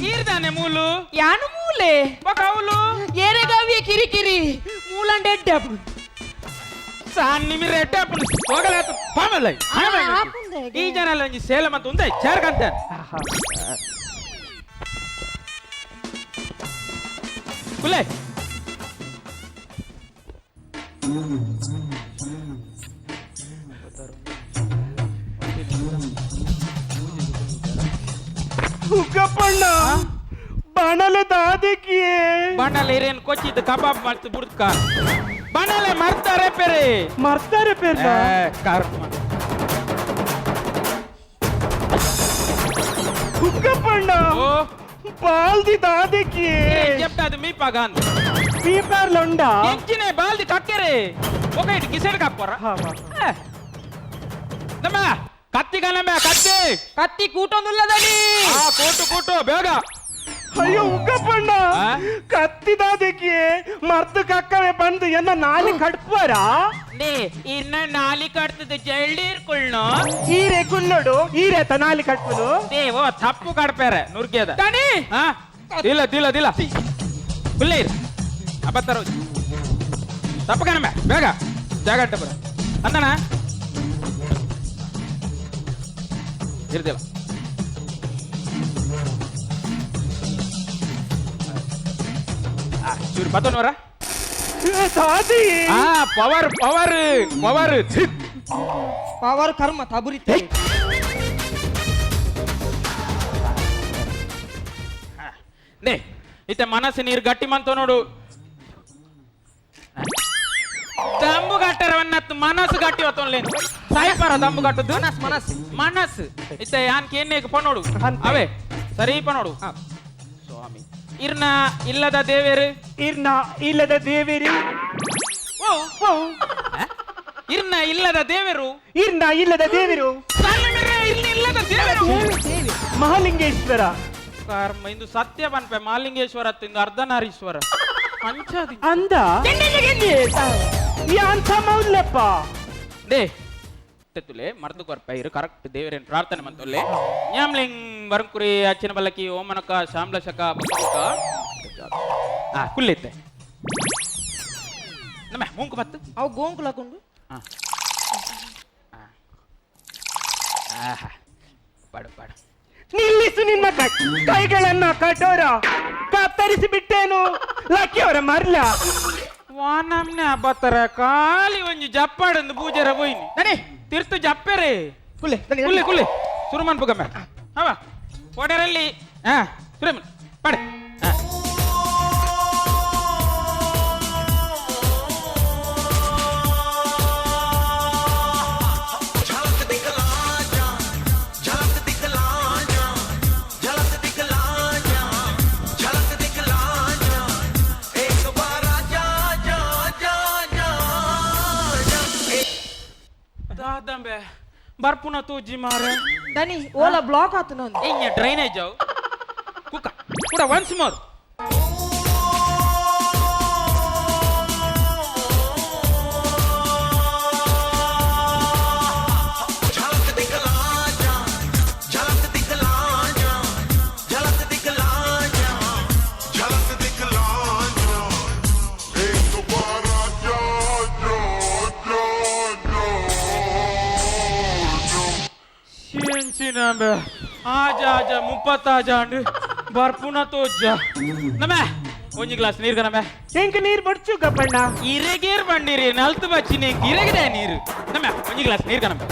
ಚೀರ್ದಾನೆ ಮೂಲು. ಯಾನು ಮೂಲೆ? ಬೊಕ ಅವ್ಲು. ಏರೆಗಾವಿಯ ಕಿರಿಕಿರಿ ಮೂಲಂಡೆ ಎಡ್ಡೆ. ಸಾನ್ ನಿಮಿ ರೆಡ್ಡೆ ಅಪ್ಪುಂಡು ಹೋಗಲಾತು ಪಾಮಲ್ಲ. ಈ ಜನ ಒಂಜಿ ಸೇಲ ಮಂತ ಉಂದೆ ಚೇರ್ಕಂತ ಕುಲೆ. ಉಗ್ಗಪ್ಪಣ್ಣ ಬಾಣಲೆ ದಾದಿಕಿಯೇ. ಬಾಣಲೆ ಇರೇನ್ ಕೊಚ್ಚಿದ್ದು ಕಬಾಬ್ ಮಾಡ್ತು ಬುಡ್ಕ ಬಾಣಲೆ ಮರ್ತಾರೆ ಪೆರೆ. ಮರ್ತಾರೆ ಪೇರ್ಲ. ಕರ್ಮ. ಉಗ್ಗಪ್ಪಣ್ಣ. ಓ. ಬಾಲ್ದಿ ದಾದಿಕಿಯೇ. ಜಪ್ಟ ಅದು ಮೀಪಾಗ ಅಂದ್. ಪೀಪರ್ಲುಂಡ. ಎಂಚಿನೆ ಬಾಲ್ದಿ ಕಕ್ಕೆರೆ ఒక ఇటు కిಸೆಡ್ ಕಾಪೋರ. ನಮ್ಮ ಕತ್ತಿ ಕಣಮ್ಮ ಕತ್ತಿ. ಕತ್ತಿ ಕೂಟೊಂದುಲ್ಲದಡಿ. ಆ ಕೂಟು ಕೂಟು ಬೇಗ. ಅಯ್ಯೋ ಉಗ್ಗಪ್ಪಣ್ಣ. ಆ? ಕತ್ತಿ ದಾದಿಕಿಯೇ ಮರ್ದು ಕಕ್ಕವೆ ಬಂದು ಎನ್ನ ನಾಲಿ ಕಡ್ಪರ. ನೇ ಇನ್ನ ನಾಲಿ ಕಟ್ತದ ಜಳ್ಳೀರ್ ಕುಳ್ನು. ಈರೆ ಕುಲ್ಲೋಡು ಈರೆ ತ ನಾಲಿ ಕಟ್ಪುದು. ದೇವೋ ತಪ್ಪು ಕಡ್ಪೇರೆ ನುರ್ಗೆದ. ದಣಿ. ಹಾ ದಿಲ್ಲ ದಿಲ್ಲ ದಿಲ್ಲ ಕುಲ್ಲೆ ಇರು ಅಬತ್ತರ ತಪ್ಪು ಕಣಮ್ಮ ಬೇಗ ಜಾಗಟ್ಟ ಬರ ಅಂದಣ ಇರ್ದಿಲ್ಲ. ಚೂರು ಬತ್ತನವರ. ದಾದಿ. ಆ ಪವರ್ ಪವರ್ ಪವರ್. ಪವರ್ ಕರ್ಮ ತಬುರಿತೆ. ನೇ ಇತ್ತೆ ಮನಸ್ಸು ನೀರು ಗಟ್ಟಿ ಮಂತ ನೋಡು ದಂಬು ಕಟ್ಟರವನ್ನತ್ತು ಮನಸ್ಸು ಗಟ್ಟಿ ಹೊತ್ತೊನ್ಲೇನು ಸಾಯಿಪಾರ ದಂಬು ಕಟ್ಟದ್ದು. ಮನಸ್ ಮನಸ್. ಮನಸ್ಸು ಇತ್ತೆ ಯಾನ್ ಕೇನ್ನೇಗ್ ಪನೋಡು. ಅಂತೆ. ಅವೇ ಸರಿ ಪನೋಡು ಸ್ವಾಮಿ ಇರ್ನ ಇಲ್ಲದ ದೇವೇರು. ಇರ್ನ ಇಲ್ಲದ ದೇವಿರಿ. ಓ ಇರ್ನ ಇಲ್ಲದ ದೇವರು. ಇರ್ನ ಇಲ್ಲದ ದೇವಿರು. ಇರ್ನ ಇಲ್ಲದ ದೇವರು. ಮಹಾಲಿಂಗೇಶ್ವರ. ಕರ್ಮ ಇಂದು ಸತ್ಯ ಪನ್ಪೆ ಮಹಾಲಿಂಗೇಶ್ವರ ಇಂದು ಅರ್ಧನಾರೀಶ್ವರ ಪಂಚಾದಿ. ಅಂದ ಈ ಅಂತ ಮೌಲ್ಯಪ್ಪ. They ತೆತ್ತುಲೆ ಮರ್ದು ಕೊರ್ಪ ಇರು ಕರೆಕ್ಟ್ ದೇವರೇನು ಪ್ರಾರ್ಥನೆ ಮಂತೊಲ್ಲೆ ನ್ಯಾಮ್ಲಿಂಗ್ ವರಂಕುರಿ ಅಚ್ಚಿನ ಬಲ್ಲಕಿ ಓಮನಕ ಶಾಮ್ಲಶಕ ಬೊಕ್ಕ ಆ ಕುಲ್ಲಿತ್ತೆ ನಮ್ಮ ಮೂಂಕು ಬತ್ತು. ಅವು ಗೋಂಕುಲ ಹಾಕೊಂಡು. ಆಹಾ ಪಾಡು ಪಾಡು. ನಿಲ್ಲಿಸು ನಿನ್ನ ಕೈಗಳನ್ನ ಕಠೋರ ಕತ್ತರಿಸಿ ಬಿಟ್ಟೇನು ಲಕ್ಕಿಯವರ ಮರ್ಲ. ವಾನಮ್ನೆ ಅಬ್ಬತ್ತರ ಖಾಲಿ ಒಂಜಿ ಜಪ್ಪಾಡಂದು ಪೂಜಾರ ಪೋಯಿನಿ. ದಣಿ. ತಿರ್ತು ಜಪ್ಪೆರೆ. ಕುಲ್ಲೆ ದಣಿ. ಕುಲ್ಲೆ ಕುಲ್ಲೆ ಸುರುಮನ್ ಪುಗಮ್ಮ ಅವ ಒಡರಲ್ಲಿ ಹಾ ಸುರೇಮನ್ ಪಾಡೆ ಹಾ. ਝਲਕ ਦਿਖਲਾ ਜਾ ਝਲਕ ਦਿਖਲਾ ਜਾ ਝਲਕ ਦਿਖਲਾ ਜਾ ਝਲਕ ਦਿਖਲਾ ਜਾ ਇੱਕ ਵਾਰ ਜਾ ਜਾ ਜਾ ਜਾ ਜਾ. ದಾದಂಬೆ ಬರ್ಪುನ ತೂಜಿ ಮಾರೆ. ದಣಿ ಓಲ ಬ್ಲಾಕ್ ಆತು ನಂದು. ಇഞ്ഞ ಡ್ರೈನೇಜ್ ಅವು ಕುಕ್ಕ ಕೂಡ ಒನ್ಸ್ ಮೋರ್. ਝਲਕ ਦਿਖਲਾ ਜਾ ਝਲਕ ਦਿਖਲਾ ਜਾ ਝਲਕ ਦਿਖਲਾ ਜਾ ਝਲਕ ਦਿਖਲਾ ਜਾ ਇੱਕ ਵਾਰ ದಿನ ಆಜ ಆಜ ಮುಪ್ಪತ್ತಾಜ ಅಂಡು ಬರ್ಪುನ ತೋಜ್ಜ. ನಮೆ ಒಂಜಿ ಗ್ಲಾಸ್ ನೀರ್ ನಮೆ. ಎಂಕ್ ನೀರ್ ಬಡ್ಚು ಗಪ್ಪಣ್ಣ. ಇರೆಗೇರ್ ಬಂಡಿರಿ ನಲ್ತು ಬಚ್ಚಿನಿ ಇರೆಗಿದೆ ನೀರು. ನಮೆ ಒಂಜಿ ಗ್ಲಾಸ್ ನೀರ್ ನಮೆ.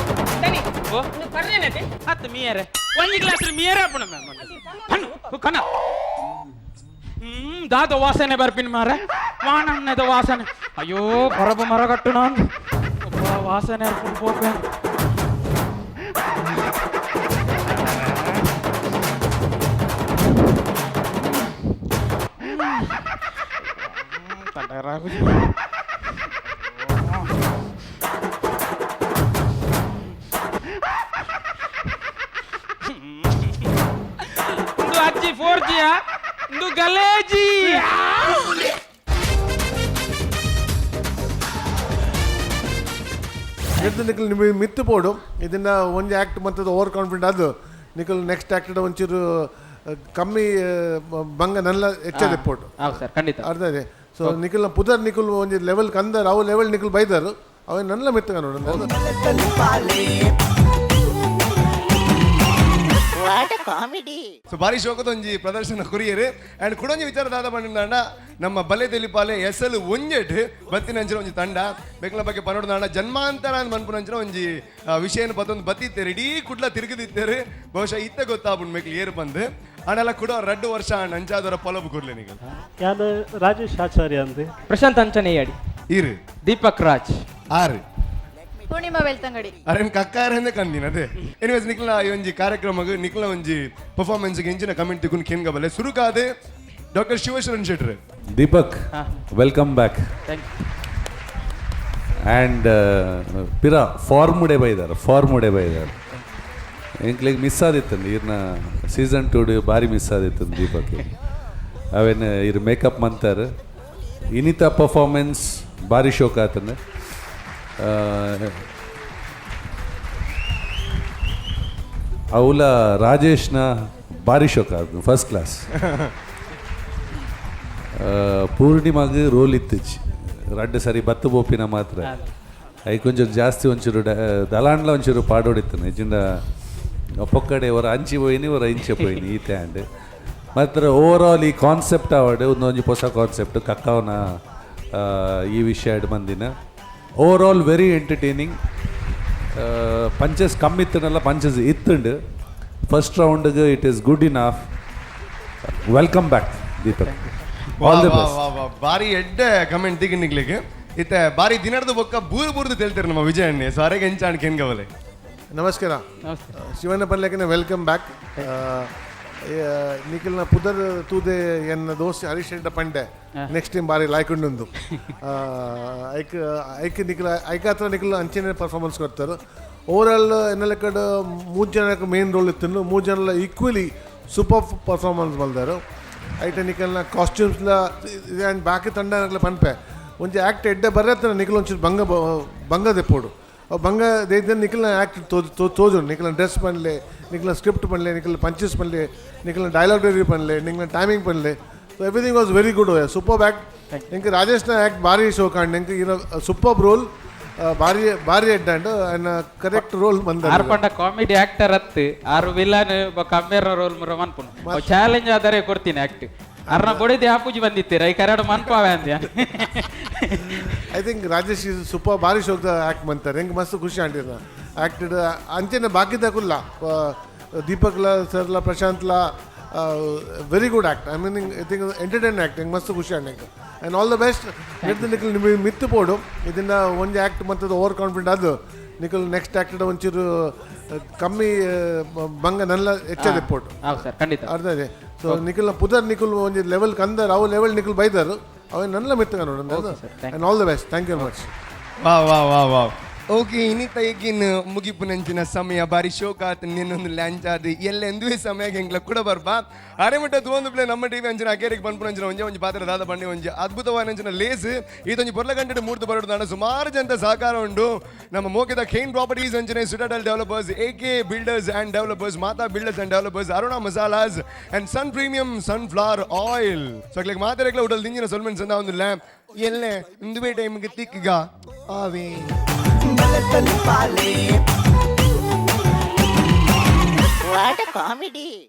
ದನಿ ಓ ಪರ್ರೇನತೆ ಹತ್ತು ಮೀಯರೆ ಒಂಜಿ ಗ್ಲಾಸ್ ಮೀಯರೆ ಅಪ್ಪಣ ಕಣ್ಣು ಕಣ. ದಾದ ವಾಸನೆ ಬರ್ಪಿನ ಮಾರ ವಾನನ್ನದ ವಾಸನೆ. ಅಯ್ಯೋ ಹೊರಬ ಮರಗಟ್ಟು ನಾನು ಒಬ್ಬ ವಾಸನೆ ಅರ್ಕೊಂಡು ಹೋಗ್ಬೇ. ಇಂದು ಅಜ್ಜಿ 4G ಇಂದು ಗಲೇಜಿ. ಎದ್ದು ನಿಖಲ್ ನಿಮಗೆ ಮಿತ್ತು ಪೋಡು ಇದನ್ನ ಒಂಜಿ ಆ್ಯಕ್ಟ್ ಮಂತದ ಓವರ್ ಕಾನ್ಫಿಡೆಂಟ್ ಅದು ನಿಖಲ್ ನೆಕ್ಸ್ಟ್ ಆ್ಯಕ್ಟ್ ಒಂಚೂರು ಕಮ್ಮಿ ಬಂಗ ನಲ್ಲ ಹೆಚ್ಚದೆ ಪೋಟು. ಹೌದು ಸರ್, ಖಂಡಿತ. ಅರ್ಥ ಇದೆ. ಸೊ ನಿಖಲ್ನ ಪುದರ್ ನಿಖಲ್ ಒಂಜಿ ಲೆವೆಲ್ ಕಂದರ್ ಅವು ಲೆವೆಲ್ ನಿಖಲ್ ಬೈದರು ಅವ ನಲ್ಲ ಮಿತ್ತು ನೋಡು. What comedy. So ಬಾರಿ ಶೋಕದ ಒಂಜಿ ಪ್ರದರ್ಶನ ಕುರಿಯರು. ಅಂಡ್ ಕುಡೊಂಜಿ ವಿಚಾರ ದಾದ ಪಂಡ ನಮ್ಮ ಬಲೆ ತೆಲಿಪಾಲೆ ಎಸಲು ಒಂಜೆಟ್ ಬತ್ತಿನಂಚಿನ ಒಂಜಿ ತಂಡ ಬೇಕಲ ಬಗ್ಗೆ ಪನೋಡು ನಾಡ ಜನ್ಮಾಂತರ ಅಂದ್ ಮನ್ಪುನಂಚಿನ ಒಂಜಿ ವಿಷಯನ ಪತ್ತೊಂದು ಬತ್ತಿತ್ತೇರು ಇಡೀ ಕುಡ್ಲ ತಿರುಗಿದಿತ್ತೇರು. ಬಹುಶಃ ಇತ್ತ ಗೊತ್ತಾಪುಂಡು ಮೇಕ್ಲು ಏರು ಬಂದು ಆಂಡಲ ಕೂಡ 2 ವರ್ಷ ಅಂಚಾದವರ ಪೊಲಬು ಕೊಡ್ಲಿ ನಿಗ. ಯಾನು ರಾಜೇಶ್ ಆಚಾರ್ಯ ಅಂದೆ. ಪ್ರಶಾಂತ್ ಅಂಚನೇಯಾಡಿ. ಇರು ದೀಪಕ್ ರಾಜ್. ಆರು ಪೂರ್ಣಿಮಾ ಬೆಳ್ತಂಗಡಿ. ಅರೇನ್ ಕಕ್ಕಾರಂದೆ ಕಂದಿನ ಅದೇ. ಎನಿವೇಸ್ ನಿಕ್ಲ ಈ ಒಂಜಿ ಕಾರ್ಯಕ್ರಮಗ್ ನಿಕ್ಲ ಒಂಜಿ ಪರ್ಫಾರ್ಮೆನ್ಸ್ ಎಂಚಿನ comment ತಿಕ್ಕುನ್ ಕೇನ್ಗಬಲ್ಲೆ ಸುರುಕಾದೆ doctor Shivasharan Shettar. Deepak, welcome back. Thank you. And ಪಿರ ಫಾರ್ಮುಡೆ ಬೈದಾರ, ಫಾರ್ಮುಡೆ ಬೈದಾರ. ಎಂಕ್ಲೆಗ್ ಮಿಸ್ ಆದಿತ್ತಂದು ಇರ್ನ ಸೀಸನ್ 2 ಭಾರಿ ಮಿಸ್ ಆದಿತ್ತಂದು ದೀಪಕ್. ಅವೇನು ಇರ್ ಮೇಕಪ್ ಮಂತಾರ ಇನಿತ ಪರ್ಫಾರ್ಮೆನ್ಸ್ ಭಾರಿ ಶೋಕ್ ಆತಂದು. ಅವಲ ರಾಜೇಶ್ನ ಭಾರಿ ಶೋಕ್ ಆತನು, ಫಸ್ಟ್ ಕ್ಲಾಸ್. ಪೂರ್ಣಿಮಾಗ ರೋಲ್ ಇತ್ತಿಚ್ಚಿ ರಡ್ಡು ಸರಿ ಬತ್ತು ಬೋಪಿನ ಮಾತ್ರ ಐಕ್ ಒಂಚೂರು ಜಾಸ್ತಿ ಒಂಚೂರು ದಲಾಂಡ್ಲ ಒಂಚೂರು ಪಾಡೋಡಿತ್ತಾನೆ ನಿಜಿಂದ ಪೊಕ್ಕಡೆ ಹೊರ ಅಂಚಿ ಪೋಯಿನಿ ಹೊರ ಇಂಚೆ ಪೋಯಿನಿ ಈತೆ. ಆ್ಯಂಡ್ ಮಾತ್ರ ಓವರ್ ಆಲ್ ಈ ಕಾನ್ಸೆಪ್ಟ್ ಆವಡ್ ಒಂದೊಂಜಿ ಹೊಸ ಕಾನ್ಸೆಪ್ಟ್ ಕಕ್ಕವನ ಈ ವಿಷಯ ಮಂದಿನ over all very entertaining. Punches ಕಮ್ಮಿ ಇತ್ತನಲ್ಲ, ಪಂಚಸ್ ಇತ್ತುಂಡು. ಫಸ್ಟ್ ರೌಂಡ್ಗೆ it is good enough. Welcome back Deepak, all the best. ಬಾರಿ ಎಡ್ಡೆ ಕಮೆಂಟ್ ತಿಗಿ ನಿಗ್ಲಿಕ್ಕೆ ಇತ್ತೆ ಬಾರಿ ದಿನದ ಬೊಕ್ಕ ಬೂರು ಬೂರ್ದು ತೇಳ್ತಾರೆ ನಮ್ಮ ವಿಜಯ ಅಣ್ಣೆ. ಸೊ ಅರೆಗೆ ಎಂಚಾಣ್ ಕೆನ್ಗವಲೆ. ನಮಸ್ಕಾರ ಶಿವಣ್ಣ ಪನ್ಲೇಕನೆ, welcome back. ನಿಖಲ್ನ ಪುದರ್ ತೂದೆ ಎನ್ನ ದೋಸ್ತ ಹರೀಶ್ ಶೆಟ್ಟ ಪಂಡೆ ನೆಕ್ಸ್ಟ್ ಟೈಮ್ ಬಾರಿ ಲಾಯ್ಕೊಂಡುಂದು ಐಕ್ ಐಕ್ ನಿಖಲ್ ಐಕಾತ್ರ ನಿಖಲ್ ಅಂಚಿನ ಪರ್ಫಾರ್ಮೆನ್ಸ್ ಕೊಡ್ತಾರೆ. ಓವರ್ ಆಲ್ ಎನ್ನ ಲೆಕ್ಕಡ್ 3 ಜನಕ್ಕೆ ಮೇನ್ ರೋಲ್ ಇತ್ತು, 3 ಜನ ಈಕ್ವಲಿ ಸೂಪರ್ ಪರ್ಫಾರ್ಮೆನ್ಸ್ ಮಲ್ದಾರು. ಐಟ ನಿಖಲ್ನ ಕಾಸ್ಟ್ಯೂಮ್ಸ್ಲ ಆ್ಯಂಡ್ ಬಾಕಿ ತಂಡ ಪನ್ಪೆ ಒಂಜಿ ಆ್ಯಕ್ಟ್ ಎಡ್ಡೆ ಬರ್ರತ್ತನ ನಿಖಲ್ ಒಂಚೂರು ಬಂಗ ಬಂಗ ದೆಪ್ಪೋಡು. ಅವು ಬಂಗ ದೇದ ನಿಖಲ್ನ ಆ್ಯಕ್ಟ್ ತೋಜು ನಿಖಲ್ನ ಡ್ರೆಸ್ ಪನ್ಲೆ, ನಿಖಲ್ನ ಸ್ಕ್ರಿಪ್ಟ್ ಪನ್ಲೆ, ನಿಖಲ್ನ ಪಂಚಸ್ ಪನ್ಲೆ, ನಿಖಲ್ನ ಡೈಲಾಗ್ ಡೆಲಿವರಿ ಪನ್ಲೆ, ನಿಖಲ್ನ ಟೈಮಿಂಗ್ ಪನ್ಲೆ. So everything was very good, super act. ಇಂಕ ರಾಜೇಶ್ನ ಆ್ಯಕ್ಟ್ ಭಾರಿ ಶೋಕ್ ಆಂಡ್ ಇಂಕ ಈನ ಸೂಪರ್ ರೋಲ್ ಭಾರಿ ಭಾರಿ ಎಡ್ಡೆ ಆಂಡ್ ಆ್ಯಂಡ್ ಕರೆಕ್ಟ್ ರೋಲ್ ಬಂದ. ಆರು ಪಂಡ ಕಾಮಿಡಿ ಆಕ್ಟರ್ ಅತ್ತು ಆರು ವಿಲನ್ ಕಂಬೇರ್ ರೋಲ್ ಮುರ ಮನ್ಪುನು ಚಾಲೆಂಜ್ ಆದರೆ ಕೊಡ್ತೀನಿ ಆಕ್ಟ್ ಅರ್ನ ಬೊಡಿದೆ ಆಪೂಜಿ ಬಂದಿತ್ತೀರ ಈ curd ಮನ್ಪಾವೆ ಅಂದ್ಯ. I think Rajesh is super ಭಾರಿ ಶೋಕ್ದ ಆ್ಯಕ್ಟ್ ಮಂತಾರೆ ಹೆಂಗೆ ಮಸ್ತ್ ಖುಷಿ ಆಂಡಿನ ಆ್ಯಕ್ಟೆಡ್ ಅಂಚೆನೆ ಬಾಕಿದಕುಲ್ಲ ದೀಪಕ್ಲ ಸರ್ಲ ಪ್ರಶಾಂತ್ಲ very good act. I mean I think entertain act ಹೆಂಗೆ ಮಸ್ತ್ ಖುಷಿ ಆಂಡ್ ಹೆಂಗೆ ಆ್ಯಂಡ್ ಆಲ್ the best. ಎದ್ದು ನಿಖಲ್ ನಿಮಗೆ ಮಿತ್ತು ಪೋಡು ಇದನ್ನ ಒಂಜಿ ಆ್ಯಕ್ಟ್ ಮಂತದ ಓವರ್ ಕಾನ್ಫಿಡೆಂಟ್ ಅದು ನಿಖಲ್ ನೆಕ್ಸ್ಟ್ ಆ್ಯಕ್ಟ್ ಒಂಚೂರು ಕಮ್ಮಿ ಬಂಗ ನಲ್ಲ ಹೆಚ್ಚದೆ ಪೋಟು. ಹೌದು ಸರ್, ಖಂಡಿತ. ಅರ್ಥ ಇದೆ. ಸೊ ನಿಖಲ್ನ ಪುದರ್ ನಿಖಲ್ ಒಂಜಿ ಲೆವೆಲ್ ಕಂದರ್ ಅವು ಲೆವೆಲ್ ನಿಖಲ್ ಬೈದರು ಅವ ನಲ್ಲ ಮಿತ್ತು ನೋಡು. And all the best, thank you very much. ವಾ ವಾ ವಾ ವಾ. ಓಕೆ, ಇನ್ನಿತ ಈಗಿನ ಮುಗಿಪು ನಂಚಿನ ಸಮಯ ಬಾರಿ ಶೋಕಾತ್ ನಿನ್ನೊಂದು ಲ್ಯಾಂಚಾದ ಎಲ್ಲೆಂದುವೆ ಸಮಯ ಎಂಗ್ಲ ಕೂಡ ಬರ್ಬಾ ಅರೆಮುಟ್ಟ ತೂವೊಂದು ಪ್ಲೇ ನಮ್ಮ ಟಿವಿ ಅಂಚಿನ ಅಕೇರಿಗೆ ಪನ್ಪುನಂಚಿನ ಒಂಜೆ ಒಂಜಿ ಪಾತ್ರ ದಾದ ಬಂಡಿ ಒಂಜಿ ಅದ್ಭುತವಾದ ಅಂಚಿನ ಲೇಸ್ ಇದೊಂಜಿ ಪೊರ್ಲ ಗಂಟೆ ಮೂರ್ತು ಬರೋದು ದಾಂಡ ಸುಮಾರು ಜನತ ಸಹಕಾರ ಉಂಡು. ನಮ್ಮ ಮೋಕೆದ ಖೇನ್ ಪ್ರಾಪರ್ಟೀಸ್ ಅಂಚನೆ Citadel developers, A K builders and developers, Mata builders and developers, Aruna masalas and Sun premium sunflower oil. So ಅಕ್ಲೆಗ್ ಮಾತೆರೆಗ್ಲ ಉಡಲ್ ದಿಂಜಿನ ಸೊಲ್ಮೆನ್ ಸಂದ ಒಂದು ಎಲ್ಲೆ ಇಂದುವೆ ಟೈಮ್ಗೆ ತಿಕ್ಕಿಗ ಆವೇ. What a comedy.